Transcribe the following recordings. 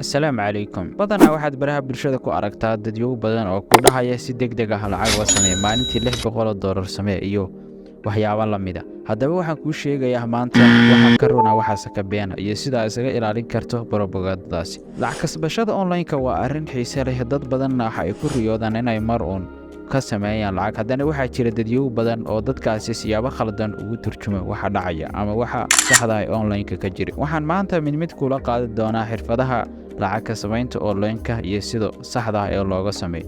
Assalaamu calaykum. Badanaa waxaad baraha bulshada ku aragtaa dadyow badan oo ku dhahaya si deg deg ah lacag uga samee maalintii, $600 samee iyo waxyaabo la mida. Haddaba waxaan kuu sheegayaa maanta waxa ka runa, waxaase ka beena iyo sida isaga ilaalin karto borobagaadadaasi. Lacag kasbashada online-ka waa arrin xiise leh, dad badanna waxa ay ku riyoodaan inay mar uun ka sameeyaan lacag. Haddana waxaa jira dadyow badan oo dadkaasi siyaabo khaldan ugu turjuma waxa dhacaya ama waxa saxda ah ee online-ka ka jira. Waxaan maanta mid mid kula qaadi doonaa xirfadaha lacag ka samaynta online-ka iyo sida saxda ah ee looga sameeyo.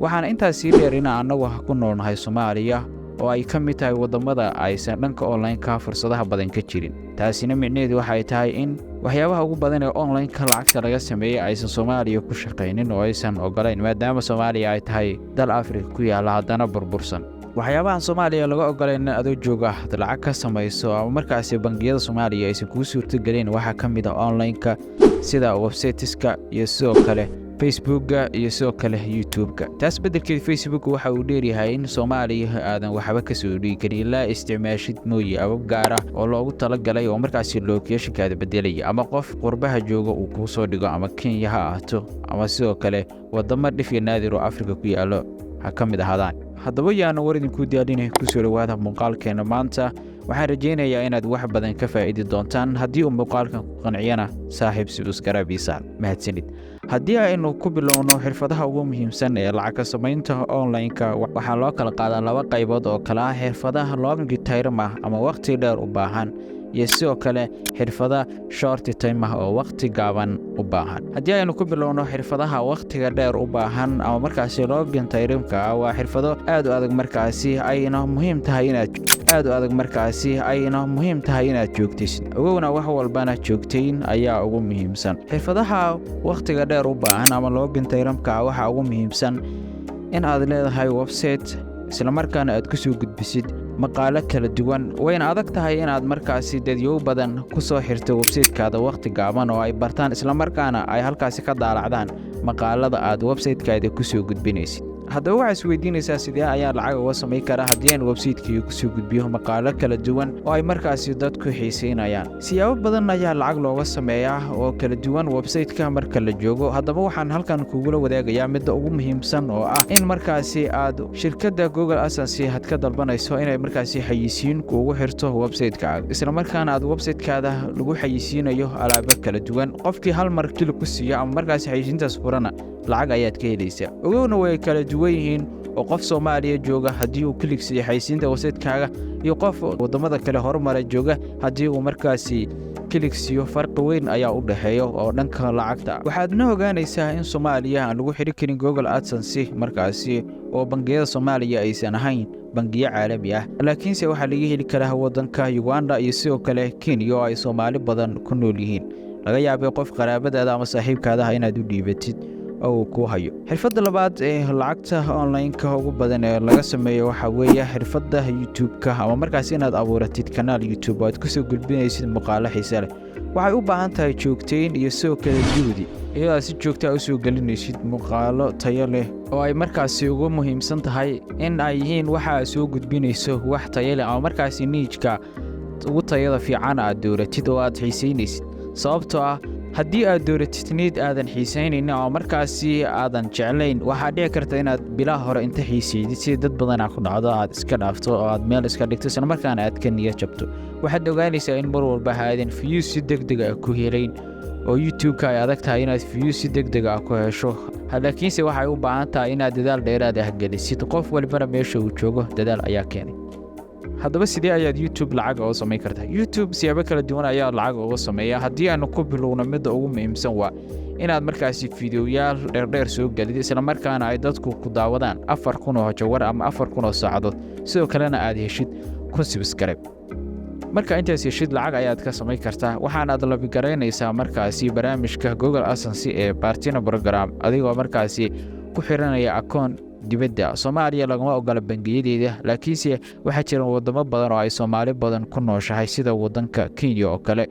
Waxaana intaas sii dheer in annagu ku noolnahay Soomaaliya oo ay ka mid tahay waddamada aysan dhanka online-ka fursadaha badan ka jirin. Taasina micnaheedu waxay tahay in waxyaabaha ugu badan ee online-ka lacagta laga sameeyey aysan Soomaaliya ku shaqaynin oo aysan ogolayn, maadaama Soomaaliya ay tahay dal Afrika ku yaalla haddana burbursan. Waxyaabahan Soomaaliya laga ogolayn in adoo jooga lacag ka samayso ama markaasi bangiyada Soomaaliya aysan kuu suurtagelin waxaa ka mid ah online-ka, sida websiteska iyo sidoo kale Facebookga iyo sidoo kale YouTube-ka. Taas beddelkeed, Facebook waxa uu dheeryahay in Soomaaliya aadan waxba ka soo dhigi karin ilaa isticmaashid mooye abab gaar ah oo loogu talagalay oo markaasi locationkaada beddelaya, ama qof qurbaha jooga uu kuu soo dhigo, ama Kenya ha ahaato ama sidoo kale waddamo dhif iyo naadir oo Afrika ku yaallo ha ka mid ahaadaan. Haddaba yaana war idinkuu diyaarinay, kusoo dhowaada muuqaalkeena maanta. Waxaan rajaynayaa inaad wax badan ka faa'idi doontaan. Haddii uu muuqaalkan ku qanciyana, saaxiib, subscribe saar. Mahadsanid. Haddii aynu ku bilowno xirfadaha ugu muhiimsan ee lacag ka samaynta online-ka, waxaa loo kala qaadaa laba qaybood oo kale ah: xirfadaha long term ah ama wakhti dheer u baahan iyo sidoo kale xirfada short time ah oo wakhti gaaban u baahan. Haddii aynu ku bilowno xirfadaha wakhtiga dheer u baahan ama markaasi long termka ah, waa xirfado aad u adag markaasi ayna muhiim tahay inaad aad u adag markaasi ayna muhiim tahay inaad joogtaysid. Ogowna, wax walbana joogtayn ayaa ugu muhiimsan. Xirfadaha wakhtiga dheer u baahan ama long termka ah waxaa ugu muhiimsan in aad leedahay website, islamarkaana aad ku soo gudbisid maqaalo kala duwan. Wayna adag tahay inaad markaasi dadyow badan ku soo xirto websitekaada wakhti gaaban oo ay bartaan, islamarkaana ay halkaasi ka daalacdaan maqaalada aad websitekaada ku soo gudbinaysid. Haddaba waxaa is weydiinaysaa, sidee ayaa lacag uga samayn karaa haddii aan websiteki kusoo gudbiyo maqaalo kala duwan oo ay markaasi dadku xiisaynayaan? Siyaabo badan ayaa lacag looga sameeyaa oo kala duwan websiteka marka la joogo. Haddaba waxaan halkan kugula wadaagayaa midda ugu muhiimsan oo ah in markaasi aad shirkadda Google AdSense had ka dalbanayso inay markaasi xayisiin kuugu xirto websitekaaga, islamarkaana aad websitekaada lagu xayisiinayo alaabo kala duwan. Qofkii hal mar click ku siiyo ama markaasi xayisiintaas furana, lacag ayaad ka helaysaa. Ogowna, way kala duwan yihiin oo qof Soomaaliya jooga haddii uu click siiyo xayisiinta websitekaaga iyo qof waddamada kale horumara jooga haddii uu markaasi click siiyo, farqi weyn ayaa u dhexeeya oo dhanka lacagta. Waxaadna ogaanaysaa in Soomaaliya aan lagu xidhi karin Google AdSense markaasi, oo bangiyada Soomaaliya aysan ahayn bangiyo caalami ah, laakiinse waxaa laga heli karaa waddanka Uganda iyo sidoo kale Kenya oo ay Soomaali badan ku nool yihiin. Laga yaabay qof qaraabadaada ama saaxiibkaada ah inaad u dhiibatid oo uu kuu hayo. Xirfadda labaad ee lacagta online-ka ugu badan ee laga sameeyo waxaa weeye xirfadda YouTube-ka, ama markaas inaad abuuratid kanaal YouTube oo aad kusoo gudbinaysid muuqaalo xiise leh. Waxay u baahan tahay joogtayn iyo sidoo kale juhdi, iyadoo aad si joogta u soo gelinaysid muuqaalo tayo leh, oo ay markaasi ugu muhiimsan tahay in ay yihiin waxa aad soo gudbinayso wax tayo leh, ama markaasi nicheka ugu tayada fiican aad dooratid oo aad xiisaynaysid. Sababtoo ah haddii aad dooratid niche aadan xiisaynaynin oo markaasi aadan jeclayn, waxaa dhici karta inaad bilaha hore inta xiisaydid, sida dad badanaa ku dhacdo, aad iska dhaafto oo aad meel iska dhigto, isla markaana aad ka niyad jabto. Waxaad ogaanaysaa in mar walba aadan views si deg deg ah ku helayn, oo YouTube-ka ay adag tahay inaad views si deg deg ah ku hesho, laakiinse waxay u baahan tahay inaad dadaal dheeraad ah gelisid. Qof walbana meesha uu joogo dadaal ayaa keenay. Haddaba sidee ayaad YouTube lacag uga samayn kartaa? YouTube siyaabo kala duwan ayaa lacag uga sameeyaa. Haddii aanu ku bilowno, midda ugu muhiimsan waa inaad markaasi fideoyaal dheerdheer soo gelid, islamarkaana ay dadku ku daawadaan 4000 oo hour ama 4000 oo saacadood, sidoo kalena aad heshid 1000 subscribe. Marka intaas heshid, lacag ayaad ka samayn kartaa. Waxaanaad labigaraynaysaa markaasi barnaamijka Google AdSense ee Partner Program, adigoo markaasi ku xiranaya akoon dibadda. Soomaaliya lagama ogola bangiyadeeda, laakiinse waxaa jira waddamo badan oo ay Soomaali badan ku nooshahay, sida waddanka Kenya oo kale,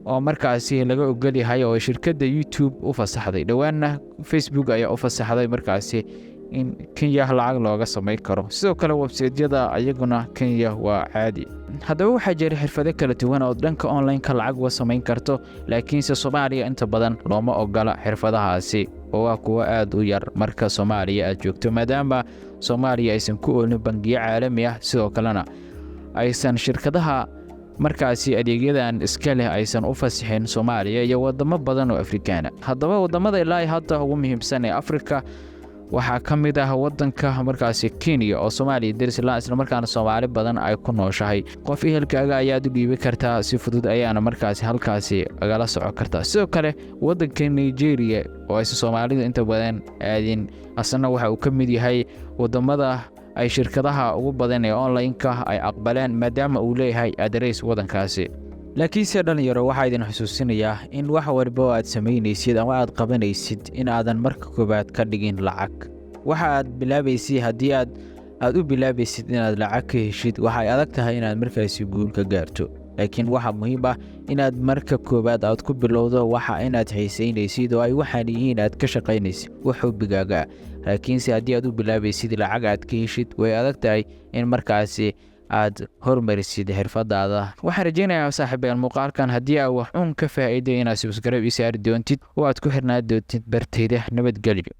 oo markaasi laga ogol yahay oo shirkadda YouTube u fasaxday. Dhowaanna Facebook ayaa u fasaxday markaasi. In Kenya lacag looga samayn karo. Sidoo kale websiteyada ayaguna Kenya waa caadi. Haddaba waxaa jira xirfado kala duwan oo dhanka online-ka lacag uga samayn karto, laakiinse Soomaaliya inta badan looma ogola xirfadahaasi oo waa kuwo aad u yar marka Soomaaliya aad joogto, maadaama Soomaaliya aysan ku oolin bangiyo caalami ah, sidoo kalena aysan shirkadaha markaasi adeegyadan iska leh aysan u fasixin Soomaaliya iyo wadamo badan oo Afrikaana. Haddaba waddamada ilaa hadda ugu muhiimsan ee Afrika waxaa ka mid ah waddanka markaasi Kenya oo Soomaaliya derisla, islamarkaana Soomaali badan ay ku nooshahay. Qof ehelkaaga ayaad u dhiibi kartaa, si fudud ayaana markaasi halkaasi agala socon kartaa. Sidoo kale waddanka Nigeria oo aysan Soomaalidu inta badan aadin, asna waxa uu ka mid yahay waddamada ay shirkadaha ugu badan ee online-ka ay aqbaleen, maadaama uu leeyahay address waddankaasi. Laakiinse dhalinyaro, waxaa idin xusuusinayaa in wax walba oo aad samaynaysid ama aad qabanaysid in aadan marka koowaad ka dhigin lacag. Waxa aad bilaabaysid, haddii aad u bilaabaysid inaad lacag ka heshid, waxay adag tahay inaad markaasi guul ka gaarto. Laakiin waxaa muhiim ah inaad marka koowaad aad ku bilowdo waxa inaad xiisaynaysid oo ay waxaan yihiin aad ka shaqaynaysid, wax hobbigaaga ah. Laakiinse haddii aad u bilaabaysid lacag aad ka heshid, way adag tahay in markaasi aad hormarisid xirfadaada. Waxaan rajeynayaa, saaxiibayaal, muuqaalkan haddii aa wax uun ka faa'iiday inaad subscribe ii saari doontid oo aad ku xirnaa doontid bartayda. Nabadgelyo.